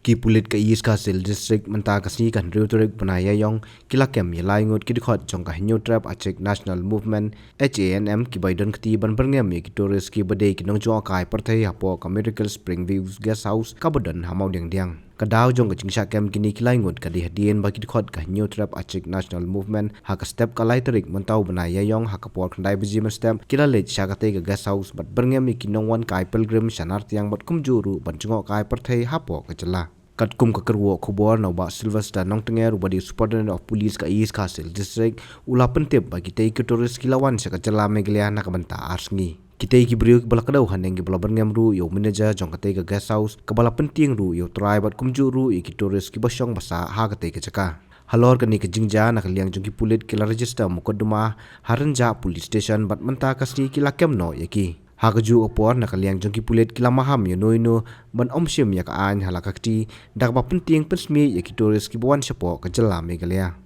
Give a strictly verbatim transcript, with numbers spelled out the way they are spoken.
Ki pulit ka East Khasi Hills District mynta ka sngi ka hynriew tarik bnai Ïaïong ki la kem ïa lai ngut ki dkhot jong ka Hynñiewtrep Achik National Movement, H A N M, kiba ïadon kti ban byrngem ïa ki tourist kiba dei ki nongjngohkai pyrthei hapoh ka Miracle Spring Views Guest House kaba don ha Mawdiangdiang. Ka daw jong ka jingshah kem kine ki lai ngut ka dei hadien ba ki dkhot ka Hynñiewtrep Achik National Movement ha ka step ka lai tarik mynta u bnai Ïaïong ha ka por khyndai baje mynstep ki la leit sha katei ka guest house bad byrngem ïa ki nongwan kai pilgrim sha nar tiang bad kumjuh ruh ban jngohkai pyrthei hapoh ka jylla. Katkum ka kyrwoh khubor na u Bah Sylvester Nongtnger uba dei Superintendent of Police ka East Khasi Hills District, u la pyntip ba kitei ki tourist ki la wan sha ka jylla Meghalaya na ka bynta ar sngi. Kitei ki briew kiba la kdew haneng kiba la byrngem ruh ïa u manager jong katei ka guest house kaba la pyntieng ruh ïa u trai bad kumjuh ruh ïa ki tourist kiba shong ba sah ha katei ka jaka. Halor kane ka jingjia, na ka liang jong ki pulit ki la register mukotduma ha Rynjah Police Station bad mynta ka sngi ki la kem noh ïa ki. Ha kajuh ka por, na ka liang jong ki pulit ki la maham ïa uno uno ban ym shim ïa ka aiñ ha la ka kti da kaba pyntieng pynsmih ïa ki tourist kiba wan shapoh ka jylla Meghalaya.